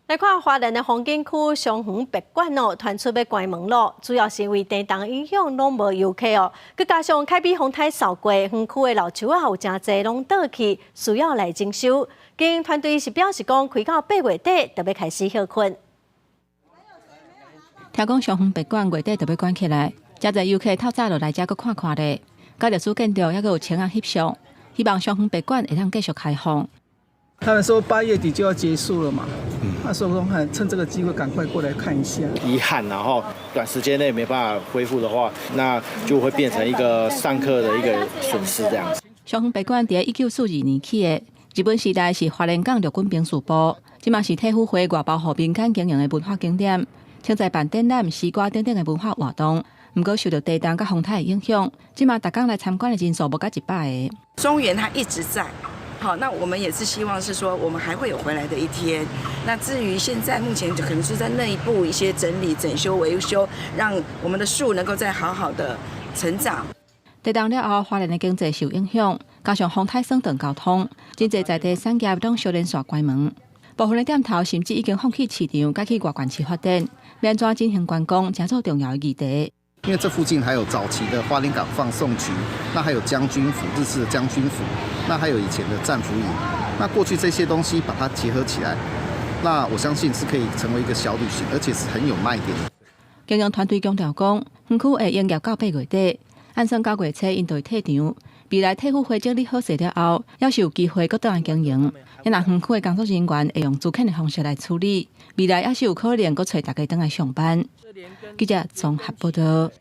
來看花蓮的風景區松園別館哦，傳出欲關門囉，主要是因為地動影響，攏無遊客哦。閣加上海比風颱掃過，園區的老樹仔有誠濟攏倒去，需要來整修。經營團隊是表示講，開到8月底就欲開始歇睏。聽講松園別館月底就欲關起來，誠濟遊客透早就來遮閣看看咧。佮歷史建築猶閣有穿仔翕相，希望松園別館會當繼續開放。他們說8月底就要結束了嘛，他說說趁這個機會趕快過來看一下。遺憾，然後短時間內沒辦法恢復的話，那就會變成一個上客的一個損失這樣子。松園別館佇1942年起的，日本時代是花蓮港陸軍兵事部，這馬是體輔會外包予民間經營的文化景點，常在辦展覽、詩歌等等的文化活動。毋過受著地動佮風颱的影響，這馬逐工來參觀的人數無到100個。松園它一直在。好，那我們也是希望是說，我們還會有回來的一天。那至於現在目前就可能是在內部一些整理、整修、維修，讓我們的樹能夠再好好的成長。地動了後，花蓮的經濟受影響，加上風颱損斷交通，真濟在地產業攏相連紲關門。部分的店頭甚至已經放棄市場，改去外縣市發展，欲按怎進行觀光，成做重要的議題。因為這附近還有早期的花蓮港放送局，那還有將軍府，日式的將軍府，那還有以前的戰俘營，那過去這些東西把它結合起來，那我相信是可以成為一個小旅行，而且是很有賣點。經營團隊強調講，園區會營業到8月底，按算9月初𪜶就會退場。未來體輔會整理好勢了後，猶是有機會閣轉來經營。若園區的工作人員會用資遣的方式來處理，未來猶是有可能閣揣大家轉來上班。記者綜合報導。